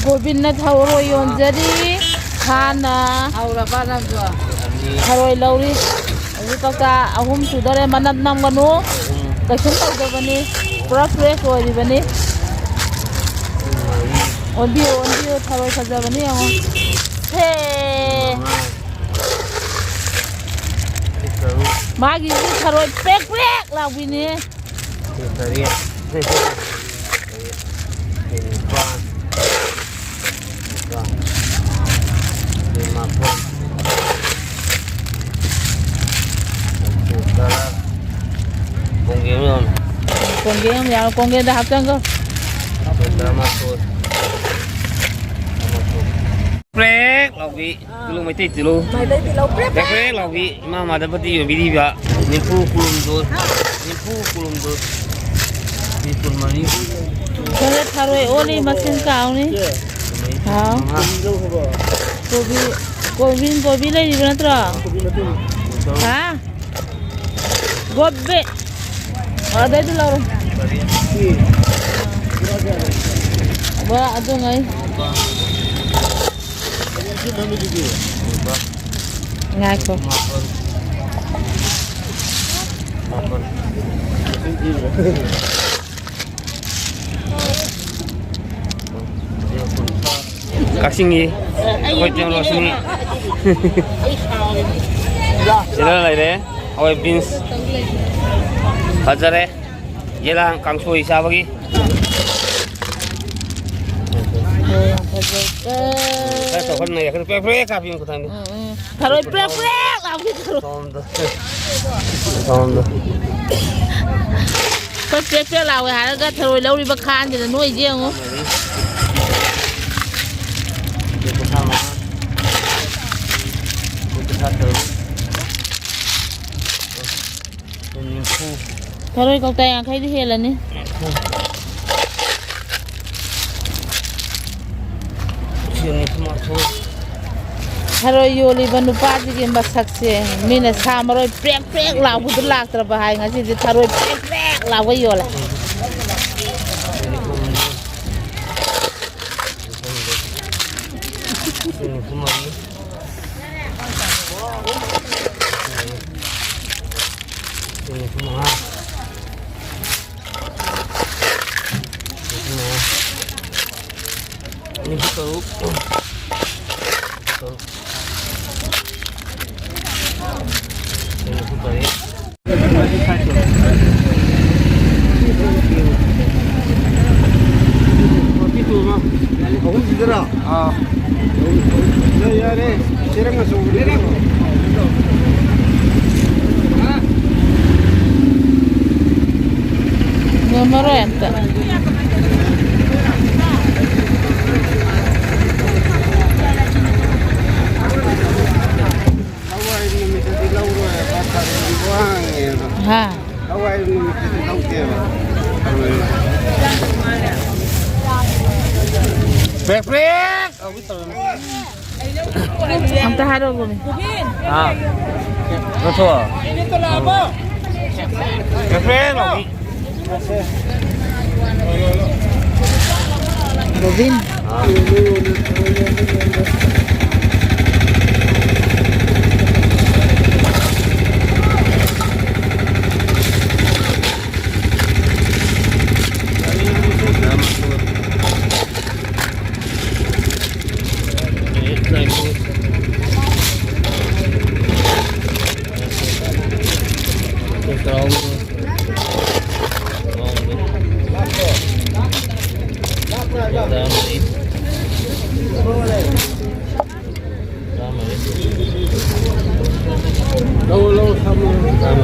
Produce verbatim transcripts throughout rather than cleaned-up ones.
ꯒꯣꯕꯤꯟꯅ ꯊꯔꯣꯏ ꯌꯣꯟꯖꯔꯤ, ꯈꯥꯟꯅ ꯍꯧꯔꯕ ꯅꯪꯁꯨ? ꯊꯔꯣꯏ ꯂꯧꯔꯤ꯫ ꯍꯧꯖꯤꯛ ꯀꯧꯇꯥ ꯑꯍꯨꯝ ꯁꯨꯗꯣꯔꯦ, ꯃꯅꯞ ꯅꯝꯒꯅꯨ, ꯀꯩꯁꯨꯝ ꯇꯧꯗꯕꯅꯤ, ꯄꯨꯔꯥ fresh ꯑꯣꯏꯔꯤꯕꯅꯤ꯫ ꯑꯣꯟꯕꯤꯌꯨ, ꯑꯣꯟꯕꯤꯌꯨ, ꯊꯔꯣꯏ ꯐꯖꯕꯅꯤ ꯌꯦꯡꯉꯣ꯫ ꯁꯦ꯫ ꯃꯥꯒꯤꯁꯨ ꯊꯔꯣꯏ ꯄ꯭ꯔꯦꯛ ꯄ꯭ꯔꯦꯛ ꯂꯥꯎꯕꯤꯅꯦ꯫ ꯁꯤ ꯇꯔꯦꯠ꯫ ꯁꯤ ꯅꯤꯄꯥꯟ꯫ ꯁꯤ ꯃꯥꯄꯟ꯫ ꯁꯤ ꯇꯔꯥ꯫ ꯀꯣꯡꯒꯦꯡ ꯌꯥꯎꯔꯝꯃꯤ꯫ ꯀꯣꯡꯒꯦꯡ ꯑꯃ ꯌꯥꯎꯔꯦ꯫ ꯀꯣꯡꯒꯦꯡꯗ ꯍꯥꯞꯆꯟꯈꯣ꯫ ꯁꯤ ꯇꯔꯥꯃꯥꯊꯣꯏ꯫ ꯇꯔꯥꯃꯥꯊꯣꯏ꯫ ꯄ꯭ꯔꯦꯛ ꯂꯥꯎꯕꯤ꯫ ꯇꯤꯜꯍꯧ, ꯃꯩꯇꯩ ꯇꯤꯜꯍꯧ꯫ ꯃꯩꯇꯩ ꯇꯤꯜꯍꯧ ꯄ꯭ꯔꯦꯛ ꯄ꯭ꯔꯦꯛ ꯄ꯭ꯔꯦꯛ ꯂꯥꯎꯕꯤ꯫ ꯏꯃꯥ ꯃꯥꯙꯕꯄꯇꯤ ꯌꯣꯟꯕꯤꯔꯤꯕ ꯅꯤꯐꯨ ꯀꯨꯟꯍꯨꯝꯗꯣꯏ, ꯅꯤꯐꯨ ꯀꯨꯟꯍꯨꯝꯗꯣꯏ, ꯃꯤ ꯀꯨꯟꯃꯔꯤ꯫ ꯈꯔ ꯊꯔꯣꯏ ꯑꯣꯜꯂꯤ, ꯃꯁꯤꯡ ꯀꯥꯎꯅꯤ꯫ ꯍꯥꯎ꯫ ꯀꯣꯕꯤ, ꯀꯣꯕꯤ, ꯀꯣꯕꯤ ꯂꯩꯔꯤꯕ ꯅꯠꯇ꯭ꯔꯣ? ꯍꯥ? ꯒꯣꯕꯤ꯫ ꯑꯗꯩꯗꯤ ꯂꯧꯔꯣ꯫ ꯕꯣꯔꯥ ꯑꯗꯨꯉꯩ꯫ ꯉꯥꯏꯈꯣ꯫ ꯀꯛꯆꯤꯡꯒꯤ ꯑꯩꯈꯣꯏ ꯇꯦꯝ ꯔꯣꯁꯅꯤ꯫ ꯁꯤꯗ ꯂꯩꯔꯦ ꯑꯩꯈꯣꯏ ꯕꯤꯟꯁ꯫ ꯐꯖꯔꯦ꯫ ꯌꯦꯂꯥꯡ ꯀꯥꯡꯁꯣꯏ ꯆꯥꯕꯒꯤ꯫ ꯈꯔ ꯆꯥꯎꯈꯠꯅ ꯌꯥꯈꯠ-, ꯄ꯭ꯔꯦꯛ ꯄ꯭ꯔꯦꯛ ꯀꯥꯞꯄꯤ ꯑꯃꯨꯛ ꯈꯨꯊꯥꯡꯗꯤ꯫ ꯎꯝ, ꯎꯝ꯫ ꯊꯔꯣꯏ ꯄ꯭ꯔꯦꯛ ꯄ꯭ꯔꯦꯛ ꯂꯥꯎꯕꯤ ꯊꯔꯣꯏ꯫ ꯁꯣꯝꯗ꯫ ꯁꯣꯝꯗ꯫ ꯑꯩꯈꯣꯏ ꯄ꯭ꯔꯦꯛ ꯄ꯭ꯔꯦꯛ ꯂꯥꯎꯋꯦ ꯍꯥꯏꯔꯒ ꯊꯔꯣꯏ ꯂꯧꯔꯤꯕ ꯈꯥꯟꯁꯤꯗ ꯅꯣꯏꯁꯦ ꯌꯦꯡꯉꯨ꯫ ꯀꯨꯟꯊ꯭ꯔꯥ ꯃꯉꯥ꯫ ꯀꯨꯟꯊ꯭ꯔꯥ ꯇꯔꯨꯛ꯫ ꯀꯨꯟ ꯅꯤꯐꯨ꯫ ꯊꯔꯣꯏ ꯀꯧꯇꯥ ꯌꯥꯡꯈꯩꯗꯤ ꯍꯦꯜꯂꯅꯤ꯫ ꯁꯤ ꯅꯤꯐꯨ ꯃꯥꯊꯣꯏ꯫ ꯊꯔꯣꯏ ꯌꯣꯜꯂꯤꯕ ꯅꯨꯄꯥꯁꯤꯒꯤ ꯃꯁꯛꯁꯦ ꯃꯤꯅ ꯁꯥ ꯃꯔꯣꯏ ꯄ꯭ꯔꯦꯛ ꯄ꯭ꯔꯦꯛ ꯂꯥꯎꯕꯗꯨ ꯂꯥꯛꯇ꯭ꯔꯕ ꯍꯥꯏ, ꯉꯁꯤꯗꯤ ꯊꯔꯣꯏ ꯄ꯭ꯔꯦꯛ ꯄ꯭ꯔꯦꯛ ꯂꯥꯎꯕ ꯌꯣꯜꯂꯦ꯫ ꯁꯤ ꯅꯤꯐꯨ ꯍꯨꯝꯗꯣꯏ꯫ ꯅꯤꯐꯨ ꯇꯔꯨꯛ꯫ ꯅꯤꯐꯨ ꯇꯔꯨꯛ꯫ ꯅꯤꯐꯨ ꯇꯔꯦꯠ꯫ ꯑꯍꯨꯝꯁꯤꯗꯔꯣ? ꯑꯥ꯫ ꯌꯥꯔꯦ, ꯌꯥꯔꯦ꯫ ꯆꯦꯔꯪ ꯑꯆꯧꯕꯗꯨꯗꯤ꯫ ꯉꯝꯃꯔꯣꯏ ꯑꯝꯇ꯫ ꯂꯧ ꯍꯥꯏꯕ ꯅꯨꯃꯤꯠꯇꯗꯤ ꯂꯧꯔꯣꯏ ꯍꯥꯏꯕ ꯊꯕꯛ ꯋꯥꯡꯉꯦꯕ꯫ ꯍꯥ꯫ ꯂꯧ ꯍꯥꯏꯕ ꯅꯨꯃꯤꯠꯇꯗꯤ ꯂꯧꯗꯦꯕ꯫ Break, break! ꯑꯝꯇ ꯍꯥꯏꯔꯛꯑꯣꯃꯤ꯫ ꯑꯥ꯫ ꯂꯧꯊꯣꯛꯑꯣ꯫ Break, break ꯂꯥꯎꯕꯤ꯫ ꯕꯣꯕꯤꯟ꯫ ꯂꯧ, ꯂꯧ, ꯊꯝꯃꯣ꯫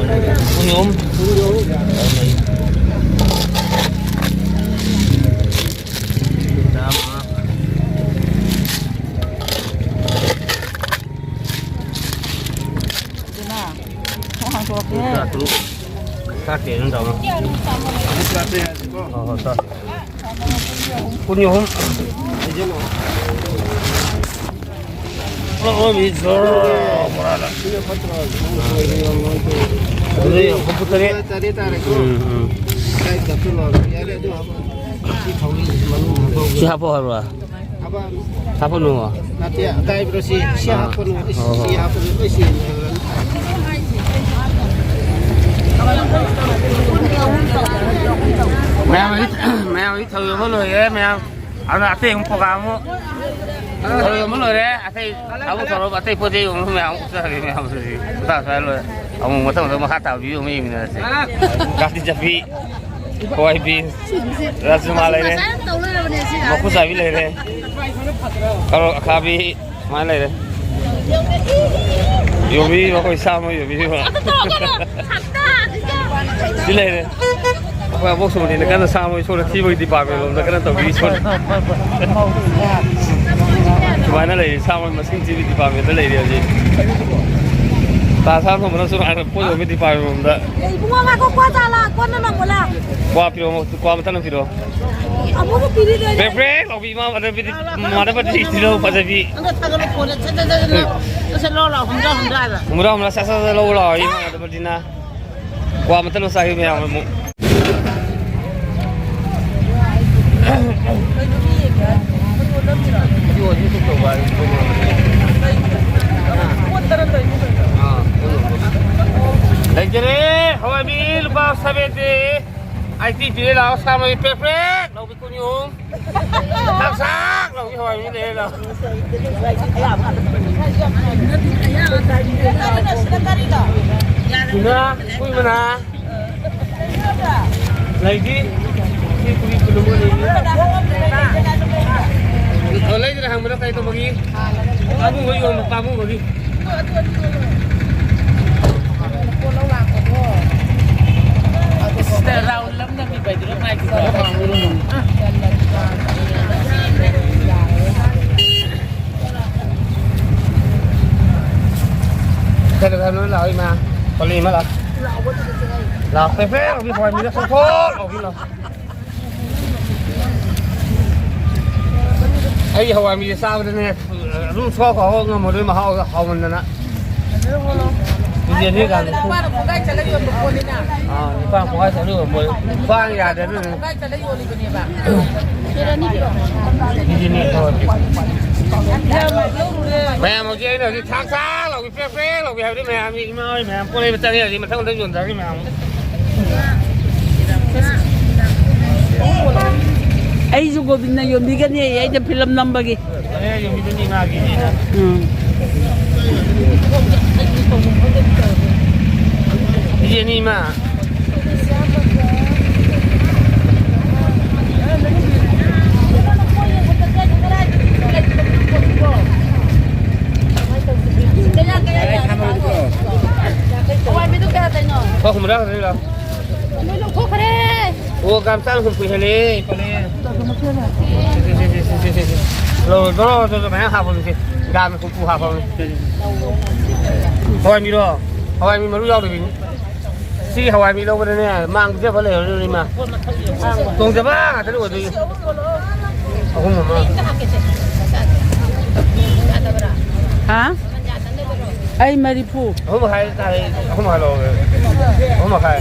ꯄꯨꯡ ꯑꯍꯨꯝ꯫ ꯄꯨꯡ ꯑꯍꯨꯝ꯫ ꯑꯗꯨꯅ ꯊꯣꯡ ꯍꯥꯡꯗꯣꯛꯑꯒꯦ꯫ ꯇꯔꯥ ꯇꯔꯨꯛ꯫ ꯇꯔꯥ ꯇꯔꯦꯠ ꯅꯠꯇ꯭ꯔꯣ? ꯇꯔꯥ ꯇꯔꯦꯠ ꯍꯥꯏꯁꯤꯀꯣ꯫ ꯍꯣꯏ, ꯍꯣꯏ, ꯇꯔꯥ ꯇꯔꯦꯠ꯫ ꯀꯨꯟ ꯑꯍꯨꯝ꯫ ꯍꯥꯏꯖꯜꯂꯣ꯫ ꯄꯨꯂꯞ ꯑꯣꯏꯕꯤ ꯖꯣꯔꯣ ꯕꯣꯔꯥꯗ꯫ ꯁꯤꯅ ꯐꯠꯇ꯭ꯔꯣ? ꯑꯗꯨꯗꯤ ꯍꯨꯝꯐꯨ ꯇꯔꯦꯠ꯫ ꯇꯔꯦꯠ ꯇꯥꯔꯦꯀꯣ꯫ ꯎꯝ, ꯎꯝ꯫ ꯇꯔꯥ ꯇꯔꯨꯛ ꯂꯣꯏꯔꯦ꯫ ꯌꯥꯔꯦ, ꯑꯗꯨ ꯍꯥꯞꯄꯣ꯫ ꯁꯤ ꯊꯥꯎ ꯃꯅꯨꯡꯗ ꯍꯥꯞꯄꯣ꯫ ꯁꯤ ꯍꯥꯞꯄꯣ ꯍꯥꯏꯕ꯭ꯔꯣ? ꯍꯥꯞꯄ ꯍꯥꯞꯄꯅꯨ꯫ ꯅꯠꯇꯦ, ꯑꯀꯥꯏꯕ꯭ꯔꯣ ꯁꯤ? ꯁꯤ ꯑꯥ꯫ ꯍꯥꯞꯄꯅꯨ꯫ ꯏꯁ, ꯍꯣꯏ, ꯁꯤ ꯍꯣꯏ꯫ ꯍꯥꯞꯄꯅꯨ꯫ ꯂꯣꯏ ꯁꯤ ꯃꯌꯥꯝ ꯍꯧꯖꯤꯛ, ꯃꯌꯥꯝ ꯍꯧꯖꯤꯛ ꯊꯧ ꯌꯣꯟꯕ ꯂꯣꯏꯔꯦ, ꯃꯌꯥꯝ꯫ ꯑꯗꯨꯅ ꯑꯇꯩ ꯑꯃꯨꯛ ꯄ꯭ꯔꯣꯒ꯭ꯔꯥꯝ ꯑꯃꯨꯛ ꯊꯧꯔꯝ ꯑꯃ ꯂꯣꯏꯔꯦ꯫ ꯑꯇꯩ ꯑꯃꯨꯛ ꯊꯧꯔꯝ, ꯑꯇꯩ ꯄꯣꯠ ꯆꯩ ꯌꯣꯟꯕ ꯃꯌꯥꯝ ꯑꯃꯨꯛ ꯆꯠꯈ꯭ꯔꯦ ꯃꯌꯥꯝꯗꯨꯗꯤ꯫ ꯃꯇꯥꯡ ꯁ꯭ꯋꯥꯏꯗ ꯂꯣꯏꯔꯦ꯫ ꯑꯃꯨꯛ ꯃꯊꯪ ꯃꯊꯪ ꯃꯈꯥ ꯇꯥꯕ ꯚꯤꯗꯤꯑꯣ ꯑꯃ ꯌꯦꯡꯃꯤꯟꯅꯔꯁꯦ꯫ ꯀꯥꯇꯤ ꯆꯠꯄꯤ, ꯍꯋꯥꯏ ꯕꯤꯟꯁ, ꯔꯥꯖꯃꯥ ꯂꯩꯔꯦ, ꯃꯀꯨ ꯆꯥꯕꯤ ꯂꯩꯔꯦ, ꯀꯔꯣꯠ ꯑꯈꯥꯕꯤ ꯁꯨꯃꯥꯏꯅ ꯂꯩꯔꯦ꯫ ꯌꯣꯝꯕꯤꯔꯤꯕ ꯑꯩꯈꯣꯏ ꯁꯥ ꯃꯔꯣꯏ ꯌꯣꯝꯕꯤꯔꯤꯕ꯫ ꯁꯤ ꯂꯩꯔꯦ꯫ ꯑꯩꯈꯣꯏ ꯑꯕꯣꯛ ꯁꯣꯃꯅꯤꯅ ꯀꯟꯅ ꯁꯥ ꯃꯔꯣꯏ ꯁꯣꯝꯗ ꯊꯤꯕꯒꯤ ꯗꯤꯄꯥꯔꯠꯃꯦꯟ ꯂꯣꯝꯗ ꯀꯟꯅ ꯇꯧꯕꯤꯔꯤ ꯁꯣꯝꯗ꯫ ꯁꯨꯃꯥꯏꯅ ꯂꯩꯔꯤ, ꯁꯥ ꯃꯔꯣꯏ ꯃꯁꯤꯡ ꯊꯤꯕꯒꯤ ꯗꯤꯄꯥꯔꯠꯃꯦꯟꯗ ꯂꯩꯔꯤ ꯍꯧꯖꯤꯛ꯫ ꯇꯥ ꯁꯥ ꯊꯣꯡꯕꯅꯁꯨ ꯍꯥꯏꯅ ꯄꯣꯠ ꯌꯣꯟꯕꯒꯤ ꯗꯤꯄꯥꯔꯠꯃꯦꯟ ꯂꯣꯝꯗ꯫ ꯏꯕꯨꯡꯉꯣ, ꯉꯥꯏꯈꯣ, ꯀ꯭ꯋꯥ ꯆꯥ ꯂꯥ, ꯀ꯭ꯋꯥ ꯅꯪ ꯑꯃꯨꯛ ꯂꯥ꯫ ꯀ꯭ꯋꯥ ꯄꯤꯔꯛꯑꯣ, ꯀ꯭ꯋꯥ ꯃꯊꯪ ꯄꯤꯔꯛꯑꯣ꯫ ꯑꯃꯨꯛꯀ ꯄꯤꯔꯤꯗꯣꯏꯅꯦ꯫ ꯕ꯭ꯔꯦꯛ ꯕ꯭ꯔꯦꯛ ꯂꯥꯎꯕꯤ ꯏꯃꯥ ꯃꯥꯙꯕꯤ, ꯃꯥꯙꯕꯗꯤ ꯇꯤꯜꯍꯧ ꯐꯖꯕꯤ꯫ ꯑꯝꯇ ꯊꯥꯒꯠꯂꯣ, ꯐꯣꯟꯗ ꯁꯠ ꯁꯠ ꯁꯠ ꯁꯠ ꯂꯥꯎ꯫ ꯁꯠ ꯁꯠ ꯂꯧ ꯂꯥꯎ, ꯍꯨꯝꯗ꯭ꯔꯥ ꯍꯨꯝꯗ꯭ꯔꯥꯗ꯫ ꯍꯨꯝꯗ꯭ꯔꯥ ꯍꯨꯝꯗ꯭ꯔꯥ ꯁꯠ ꯁꯠ ꯁꯠ ꯂꯧ ꯂꯥꯎ ꯏꯃꯥ ꯃꯥꯙꯕꯗꯤꯅ꯫ ꯀ꯭ꯋꯥ ꯃꯊꯪ ꯆꯥꯒꯦ ꯃꯌꯥꯝ ꯑꯃꯨꯛ꯫ ꯂꯩꯖꯔꯦ, ꯍꯋꯥꯏꯕꯤ ꯂꯨꯄꯥ ꯁꯚꯦꯟꯇꯤ꯫ ꯑꯩꯠꯇꯤ ꯄꯤꯔꯦ, ꯂꯥꯛꯑꯣ, ꯁꯥ ꯃꯔꯣꯏ ꯄ꯭ꯔꯦꯛ ꯄ꯭ꯔꯦꯛ ꯂꯥꯎꯕꯤ ꯀꯨꯟ ꯑꯍꯨꯝ꯫ ꯊꯥꯛ ꯊꯥꯛ ꯂꯥꯎꯕꯤ ꯍꯋꯥꯏꯕꯤ ꯂꯩꯔꯦ, ꯂꯥꯛꯑꯣ꯫ ꯇꯨꯅꯥ, ꯀꯨꯏ ꯃꯅꯥ꯫ ꯂꯩꯗꯤ? ꯁꯤ ꯄꯨꯔꯤ ꯀꯨꯟ ꯑꯃ ꯂꯩꯅꯤ꯫ ꯑꯣ, ꯂꯩꯗꯅ ꯍꯪꯕꯗ ꯀꯩ ꯇꯧꯕꯒꯤ? ꯄꯥꯕꯨꯡ ꯍꯣꯏ ꯌꯣꯟꯕ ꯄꯥꯕꯨꯡ ꯍꯣꯏꯒꯤ꯫ ꯔꯥꯎꯟ ꯑꯃ ꯅꯝꯃꯤꯕ ꯍꯥꯏꯗꯨꯔꯣ ꯃꯥꯏꯗꯨꯕꯣ? ꯀꯩꯅꯣ, ꯀꯩꯅꯣ, ꯂꯥꯛꯑꯣ, ꯏꯃꯥ꯫ ꯄꯂꯤ ꯑꯃ ꯂꯥꯛꯑꯣ꯫ ꯂꯥꯛꯑꯣ, ꯄ꯭ꯔꯦ ꯄ꯭ꯔꯦ ꯂꯥꯎꯕꯤ, ꯍꯋꯥꯏ ꯃꯤꯗ ꯁꯣꯛ ꯁꯣꯛ ꯂꯥꯎꯕꯤ ꯂꯥꯛꯑꯣ꯫ ꯑꯩ ꯍꯋꯥꯏ ꯃꯤꯁꯦ ꯆꯥꯕꯗꯅꯦ, ꯑꯗꯨꯝ ꯁꯣꯛ ꯈꯣꯠ ꯉꯝꯃꯔꯣꯏ, ꯃꯍꯥꯎ ꯍꯥꯎꯃꯟꯗꯅ꯫ ꯀꯦꯖꯤ ꯑꯅꯤ ꯀꯥꯟꯗ꯫ ꯅꯨꯄꯥꯅ ꯈꯣꯡꯒꯥꯏ ꯆꯠꯂ ꯌꯣꯟꯕ ꯄꯣꯠꯅꯤꯅ꯫ ꯑꯥ, ꯅꯨꯄꯥꯅ ꯈꯣꯡꯒꯥꯏ ꯆꯠꯂ ꯌꯣꯟꯕ ꯄꯣꯠꯅꯤ꯫ ꯈ꯭ꯋꯥꯡ ꯌꯥꯗꯦ ꯑꯗꯨꯅꯅꯦ꯫ ꯈꯣꯡꯒꯥꯏ ꯆꯠꯂ ꯌꯣꯜꯂꯤꯕꯅꯦꯕ꯫ ꯀꯦꯖꯤ ꯑꯅꯤ ꯂꯧꯔꯒꯦ꯫ ꯃꯌꯥꯝ ꯍꯧꯖꯤꯛ ꯑꯩꯅ ꯍꯧꯖꯤꯛ ꯊꯥꯛ ꯊꯥꯛ ꯂꯥꯎꯕꯤ ꯄ꯭ꯔꯦꯛ ꯄ꯭ꯔꯦꯛ ꯂꯥꯎꯕꯤ ꯍꯥꯏꯕꯗꯤ ꯃꯌꯥꯝꯒꯤ ꯏꯃꯥ ꯍꯣꯏ ꯃꯌꯥꯝ ꯄꯣꯠ ꯂꯩꯕ ꯆꯪꯉꯦ ꯍꯧꯖꯤꯛ ꯃꯊꯪ ꯃꯊꯪ ꯌꯣꯟꯊꯔꯒꯦ ꯃꯌꯥꯝ꯫ ꯑꯩꯁꯨ ꯒꯣꯕꯤꯟꯗ ꯌꯣꯟꯕꯤꯒꯅꯤ, ꯑꯩꯅ ꯐꯤꯂꯝ ꯅꯝꯕꯒꯤ꯫ ꯑꯦ, ꯌꯣꯟꯕꯤꯗꯨꯅꯤ ꯃꯥꯒꯤ꯫ ꯎꯝ꯫ ꯏꯆꯦꯅꯤ ꯏꯃꯥ꯫ ꯍꯋꯥꯏ ꯃꯤꯗꯨ ꯀꯌꯥ ꯇꯧꯔꯤꯅꯣ? ꯂꯨꯄꯥ ꯍꯨꯝꯗ꯭ꯔꯥ ꯈꯛꯇꯅꯤ ꯂꯥꯎ꯫ ꯂꯣꯏ ꯂꯧꯊꯣꯛꯈ꯭ꯔꯦ꯫ ꯑꯣ, ꯒ꯭ꯔꯥꯝ ꯆꯥꯝꯃ ꯍꯨꯝꯐꯨ ꯍꯦꯜꯂꯦ, ꯄꯜꯂꯦ꯫ ꯁꯦ, ꯁꯦ, ꯁꯦ꯫ ꯂꯧꯔꯣ, ꯂꯧꯔꯣ, ꯂꯧꯔꯣ, ꯃꯌꯥꯝ ꯍꯥꯞꯄꯣ, ꯁꯦ꯫ ꯒ꯭ꯔꯥꯝ ꯍꯨꯝꯐꯨ ꯍꯥꯞꯄꯣ꯫ ꯍꯋꯥꯏ ꯃꯤꯔꯣ? ꯍꯋꯥꯏ ꯃꯤ ꯃꯔꯨ ꯌꯥꯎꯗꯕꯤꯅꯤ꯫ ꯁꯤꯒꯤ ꯍꯋꯥꯏ ꯃꯤ ꯂꯧꯕꯗꯅꯦ, ꯃꯥꯡꯖꯕ ꯂꯩꯔꯔꯣꯏ, ꯏꯃꯥ꯫ ꯇꯣꯡꯖꯕ ꯉꯥꯛꯇꯅꯤ ꯑꯣꯏꯗꯣꯏꯁꯦ꯫ ꯑꯍꯨꯝ ꯑꯃ꯫ ꯍꯥ? ꯑꯩ ꯃꯔꯤꯐꯨ꯫ ꯑꯍꯨꯝ ꯃꯈꯥꯏ ꯇꯥꯔꯦ, ꯑꯍꯨꯝ ꯃꯈꯥꯏ ꯂꯧꯔꯒꯦ꯫ ꯑꯍꯨꯝ ꯃꯈꯥꯏ꯫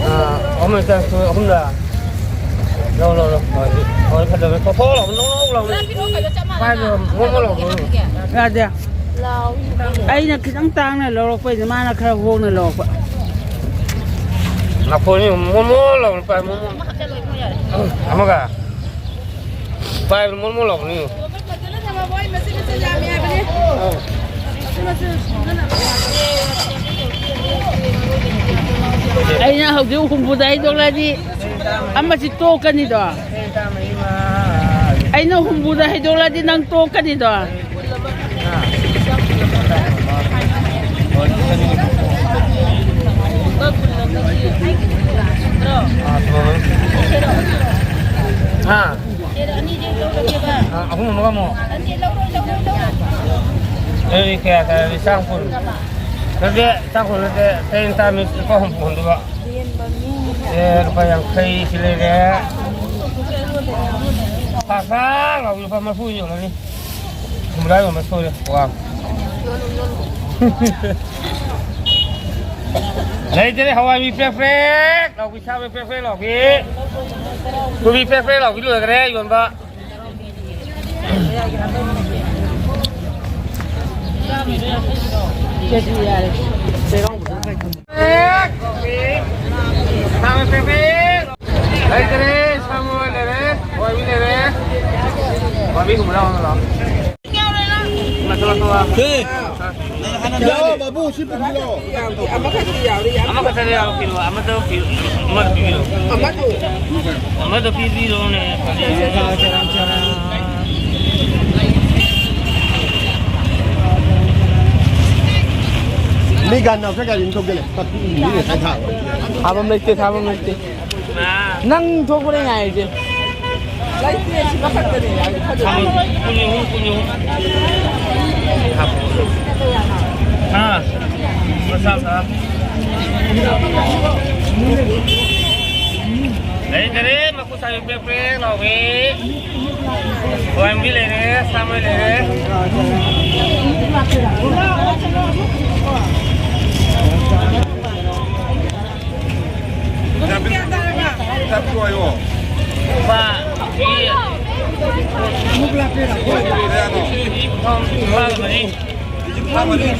ꯑꯥ, ꯑꯍꯨꯝ ꯃꯈꯥꯏ ꯇꯥꯔꯦ, ꯑꯍꯨꯝꯂ? ꯂꯧ, ꯂꯧ, ꯂꯧ꯫ ꯍꯣꯏ, ꯍꯣꯏ, ꯐꯖꯕꯅꯦ꯫ ꯊꯣꯛ, ꯊꯣꯛ ꯂꯥꯎ, ꯅꯧ, ꯅꯧ ꯂꯥꯎ꯫ ꯄꯥꯏꯕ, ꯃꯣꯟ, ꯃꯣꯟ ꯂꯥꯎ꯫ ꯌꯥꯗꯦ꯫ ꯑꯩꯅ ꯈꯤꯇꯪ ꯇꯥꯡꯅ ꯂꯧꯔꯛꯄꯩꯅꯦ, ꯃꯥꯅ ꯈꯔ ꯍꯣꯡꯅ ꯂꯧꯔꯛꯄ꯫ ꯅꯥꯀꯣꯡꯁꯤ ꯃꯣꯟ, ꯃꯣꯟ ꯂꯥꯎꯅ ꯄꯥꯏ, ꯃꯣꯟ, ꯃꯣꯟ꯫ ꯑꯃꯒ꯫ ꯄꯥꯏꯕ ꯃꯣꯟ ꯃꯣꯟ ꯂꯥꯎꯕꯅꯤ꯫ ꯑꯩꯅ ꯍꯧꯖꯤꯛ ꯍꯨꯝꯐꯨꯗ ꯍꯩꯗꯣꯛꯂꯛꯑꯗꯤ ꯑꯃꯁꯤ ꯇꯣꯛꯀꯅꯤꯗꯣ꯫ ꯑꯩꯅ ꯍꯨꯝꯐꯨꯗ ꯍꯩꯗꯣꯛꯂꯛꯑꯗꯤ ꯅꯪ ꯇꯣꯛꯀꯅꯤꯗꯣ꯫ ꯍꯥ? ꯑꯥ, ꯑꯍꯨꯝ ꯑꯃꯒ ꯑꯃꯨꯛ꯫ ꯑꯗꯨꯗꯤ ꯀꯌꯥ ꯇꯥꯔꯦ? ꯆꯥꯝ ꯀꯨꯟ꯫ ꯅꯠꯇꯦ, ꯆꯥꯝ ꯀꯨꯟ ꯅꯠꯇꯦ, ꯆꯦꯡ ꯆꯥꯝ ꯂꯨꯄꯥ ꯍꯨꯝꯐꯨ ꯍꯨꯝꯗꯣꯏꯕ꯫ ꯑꯦ, ꯂꯨꯄꯥ ꯌꯥꯡꯈꯩ ꯁꯤ ꯂꯩꯔꯦ꯫ ꯈꯥ ꯈꯥ ꯂꯥꯎꯕꯤ ꯂꯨꯄꯥ ꯃꯔꯤꯐꯨ ꯌꯣꯜꯂꯅꯤ꯫ ꯍꯨꯝꯗ꯭ꯔꯥ ꯌꯣꯟꯕ ꯁꯣꯏꯔꯦ꯫ ꯋꯥ꯫ ꯂꯩꯇ꯭ꯔꯦ, ꯍꯋꯥꯏ ꯃꯤ ꯄ꯭ꯔꯦꯛ ꯄ꯭ꯔꯦꯛ ꯂꯥꯎꯕꯤ, ꯁꯥ ꯃꯤ ꯄ꯭ꯔꯦꯛ ꯄ꯭ꯔꯦꯛ ꯂꯥꯎꯕꯤ꯫ ꯀꯣꯕꯤ ꯄ꯭ꯔꯦꯛ ꯄ꯭ꯔꯦꯛ ꯂꯥꯎꯕꯤ ꯂꯣꯏꯈ꯭ꯔꯦ ꯌꯣꯟꯕ꯫ ꯄ꯭ꯔꯦꯛ ꯂꯥꯎꯕꯤ꯫ ꯁꯥ ꯃꯤ ꯄ꯭ꯔꯦꯛ ꯄ꯭ꯔꯦꯛ꯫ ꯂꯩꯇ꯭ꯔꯦ, ꯁꯥ ꯃꯤ ꯂꯣꯏꯈ꯭ꯔꯦ꯫ ꯄꯥꯝꯕꯤ ꯍꯨꯝꯐꯨꯇꯔꯥ ꯂꯧꯔꯣ꯫ ꯂꯥꯛꯑꯣ, ꯂꯥꯛꯑꯣ꯫ ꯌꯥꯎ, ꯕꯥꯕꯨ, ꯁꯤ ꯄꯨꯕꯤꯔꯣ꯫ ꯑꯃꯈꯛꯇ ꯌꯥꯎꯔꯤ, ꯌꯥꯝ ꯑꯃꯈꯛꯇꯗ ꯌꯥꯎꯔꯣ, ꯄꯤꯔꯣ꯫ ꯑꯃꯗꯣ ꯄꯤꯔꯣ꯫ ꯑꯃꯗꯣ ꯄꯤꯕꯤꯔꯣ꯫ ꯑꯃꯗꯣ꯫ ꯑꯃꯗꯣ ꯄꯤꯕꯤꯔꯣꯅꯦ꯫ ꯃꯤ ꯒꯥꯟ ꯅꯥꯎꯁꯦ ꯒꯥꯔꯤ ꯑꯃ ꯊꯧꯖꯤꯜꯂꯦ꯫ ꯃꯤ ꯉꯁꯥꯏ ꯊꯥꯕ꯫ ꯊꯥꯐꯝ ꯂꯩꯇꯦ, ꯊꯥꯐꯝ ꯂꯩꯇꯦ꯫ ꯅꯪ ꯊꯣꯛꯄꯅꯦ ꯉꯥꯏꯔꯤꯁꯦ꯫ ꯂꯩꯇꯦ, ꯁꯤ ꯃꯊꯛꯇꯅꯦ ꯌꯥꯔꯤ ꯐꯖꯅ꯫ ꯀꯨꯟ ꯑꯍꯨꯝ, ꯀꯨꯟ ꯑꯍꯨꯝ꯫ ꯍꯥ? ꯃꯆꯥ ꯃꯆꯥ꯫ ꯂꯩꯇꯔꯦ, ꯃꯀꯨ ꯁꯥꯕꯤ ꯄ꯭ꯔꯦꯛ ꯄ꯭ꯔꯦꯛ ꯂꯥꯎꯕꯤ꯫ ꯍꯋꯥꯏ ꯃꯨꯕꯤ ꯂꯩꯔꯦ, ꯁꯥ ꯃꯔꯣꯏ ꯂꯩꯔꯦ꯫ ꯂꯨꯄꯥ ꯀꯦꯖꯤ ꯀꯨꯟꯊ꯭ꯔꯥꯒ ꯃꯔꯤ꯫ ꯀꯨꯟꯊ꯭ꯔꯥꯒ ꯃꯔꯤ꯫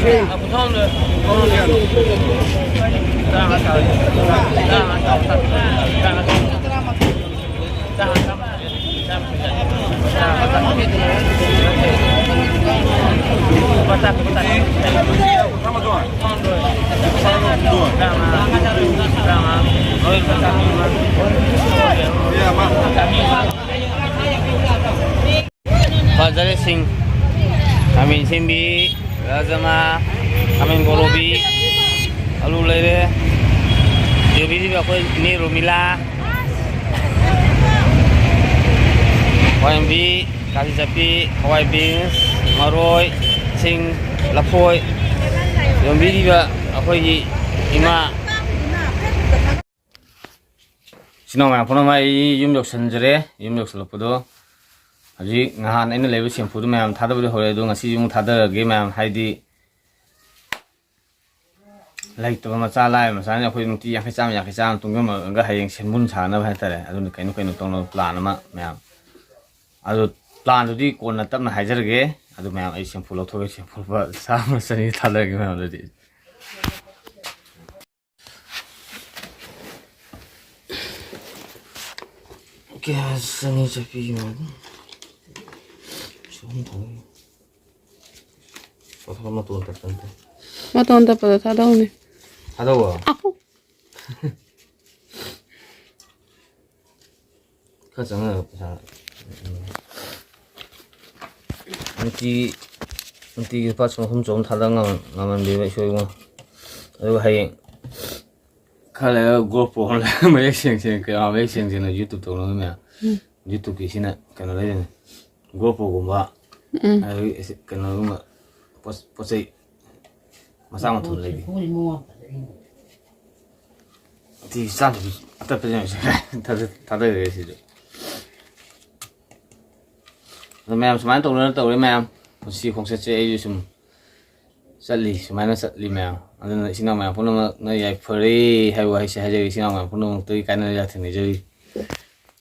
ꯇꯔꯥꯃꯉꯥ ꯁꯥꯕ꯫ ꯇꯔꯥꯃꯉꯥ ꯁꯥꯕ꯫ ꯇꯔꯥꯃꯉꯥ ꯁꯥꯕ꯫ ꯇꯔꯥꯃꯉꯥ ꯁꯥꯕ꯫ ꯐꯖꯔꯦ ꯁꯤꯡ, ꯈꯥꯃꯦꯟ ꯑꯁꯤꯟꯕꯤ, ꯔꯥꯖꯃꯥ, ꯈꯥꯃꯦꯟ ꯕꯣꯔꯣꯕꯤ, ꯑꯂꯨ ꯂꯩꯔꯦ, ꯌꯨꯕꯤꯔꯤꯕ ꯑꯩꯈꯣꯏ ꯏꯅꯦ ꯔꯣꯃꯤꯂꯥ, ꯍꯋꯥꯏ ꯃꯨꯕꯤ, ꯀꯥꯂꯤ ꯆꯠꯄꯤ, ꯍꯋꯥꯏ ꯕꯤꯟꯁ, ꯃꯔꯣꯏ, ꯁꯤꯡ, ꯂꯐꯣꯏ ꯌꯣꯟꯕꯤꯔꯤꯕ ꯑꯩꯈꯣꯏꯒꯤ ꯏꯃꯥ꯫ ꯏꯆꯤꯟ ꯏꯅꯥꯎ ꯃꯌꯥꯝ ꯄꯨꯝꯅꯃꯛ ꯑꯩ ꯌꯨꯝ ꯌꯧꯁꯤꯟꯖꯔꯦ꯫ ꯌꯨꯝ ꯌꯧꯁꯤꯜꯂꯛꯄꯗꯣ ꯍꯧꯖꯤꯛ ꯅꯍꯥꯟ ꯑꯩꯅ ꯂꯩꯕ ꯁꯦꯝꯐꯨꯗꯣ ꯃꯌꯥꯝ ꯊꯥꯗꯕꯗꯤ ꯍꯧꯔꯦ, ꯑꯗꯣ ꯉꯁꯤꯁꯨ ꯑꯃꯨꯛ ꯊꯥꯗꯔꯒꯦ ꯃꯌꯥꯝ, ꯍꯥꯏꯗꯤ ꯂꯩꯇꯕ ꯃꯆꯥ ꯂꯥꯏꯔꯕ ꯃꯆꯥꯅꯤ꯫ ꯑꯩꯈꯣꯏ ꯅꯨꯡꯇꯤ ꯌꯥꯡꯈꯩ ꯆꯥꯝꯃ, ꯌꯥꯡꯈꯩ ꯆꯥꯝꯃ ꯇꯨꯡꯖꯜꯂꯒ ꯍꯌꯦꯡ ꯁꯦꯟꯕꯨꯟ ꯁꯥꯅꯕ ꯍꯥꯏꯇꯥꯔꯦ꯫ ꯑꯗꯨꯅ ꯀꯩꯅꯣ ꯀꯩꯅꯣ ꯇꯧꯅꯕ ꯄ꯭ꯂꯥꯟ ꯑꯃ ꯃꯌꯥꯝ, ꯑꯗꯣ ꯄ꯭ꯂꯥꯟꯗꯨꯗꯤ ꯀꯣꯟꯅ ꯇꯞꯅ ꯍꯥꯏꯖꯔꯒꯦ꯫ ꯑꯗꯨ ꯃꯌꯥꯝ ꯑꯩ ꯁꯦꯝꯐꯨ ꯂꯧꯊꯣꯛꯑꯒꯦ꯫ ꯁꯦꯝꯐꯨ ꯂꯨꯄꯥ ꯆꯥꯝꯃ ꯆꯅꯤ ꯊꯥꯗꯔꯒꯦ ꯃꯌꯥꯝꯗꯗꯤ꯫ ꯒ꯭ꯌꯥꯁ ꯑꯅꯤ ꯆꯠꯄꯤ ꯑꯃ꯫ ꯆꯍꯨꯝ ꯊꯥꯗꯧꯅꯤ꯫ ꯄꯥꯊꯣꯛ ꯃꯇꯣꯟ ꯇꯠꯄ ꯅꯠꯇꯦ꯫ ꯃꯇꯣꯟ ꯇꯠꯄꯗꯣ ꯊꯥꯗꯧꯅꯦ꯫ ꯊꯥꯗꯧꯕ꯫ ꯑꯍꯨ꯫ ꯈꯔ ꯆꯪꯉꯒ ꯄꯩꯁꯥ꯫ ꯎꯝ꯫ ꯅꯨꯡꯇꯤ ꯅꯨꯡꯇꯤꯒꯤ ꯂꯨꯄꯥ ꯆꯍꯨꯝ ꯆꯍꯨꯝ ꯊꯥꯗ ꯉꯝ- ꯉꯝꯍꯟꯕꯤꯕ ꯏꯁꯣꯔ ꯏꯕꯨꯡꯉꯣ꯫ ꯑꯗꯨꯒ ꯍꯌꯦꯡ ꯈꯔ ꯂꯩꯔꯒ GoPro ꯑꯃ ꯂꯩ-, ꯃꯌꯦꯛ ꯁꯦꯡ ꯁꯦꯡ, ꯀꯌꯥ ꯃꯌꯦꯛ ꯁꯦꯡ ꯁꯦꯡꯅ YouTube ꯇꯧꯅꯕ ꯃꯌꯥꯝ꯫ ꯎꯝ꯫ YouTubeꯀꯤ ꯁꯤꯅ ꯀꯩꯅꯣ ꯂꯩꯗꯣꯏꯅꯦ꯫ GoProꯒꯨꯝꯕ, ꯎꯝ꯫ ꯑꯗꯒꯤ ꯀꯩꯅꯣꯒꯨꯝꯕ ꯄꯣꯠ ꯄꯣꯠ ꯆꯩ ꯃꯆꯥ ꯃꯊꯨꯝ ꯂꯩꯕꯤ꯫ ꯇꯤ ꯆꯥꯗꯕꯤ ꯑꯇꯠꯄꯁꯦ ꯊꯥꯗ- ꯊꯥꯗꯈ꯭ꯔꯦ ꯁꯤꯁꯨ꯫ ꯑꯗꯣ ꯃꯌꯥꯝ ꯁꯨꯃꯥꯏꯅ ꯇꯧꯗꯅ ꯇꯧꯔꯦ ꯃꯌꯥꯝ꯫ ꯄꯨꯟꯁꯤ ꯈꯣꯡꯆꯠꯁꯦ ꯑꯩꯁꯨ ꯁꯨꯝ ꯆꯠꯂꯤ, ꯁꯨꯃꯥꯏꯅ ꯆꯠꯂꯤ ꯃꯌꯥꯝ꯫ ꯑꯗꯨꯅ ꯏꯆꯤꯟ ꯏꯅꯥꯎ ꯃꯌꯥꯝ ꯄꯨꯝꯅꯃꯛꯅ ꯌꯥꯏꯐꯔꯦ ꯍꯥꯏꯕ ꯋꯥꯍꯩꯁꯦ ꯍꯥꯏꯖꯔꯤ꯫ ꯏꯆꯤꯟ ꯏꯅꯥꯎ ꯃꯌꯥꯝ ꯄꯨꯝꯅꯃꯛꯇꯒꯤ ꯀꯥꯏꯅꯔ ꯌꯥꯊꯪ ꯅꯤꯖꯔꯤ꯫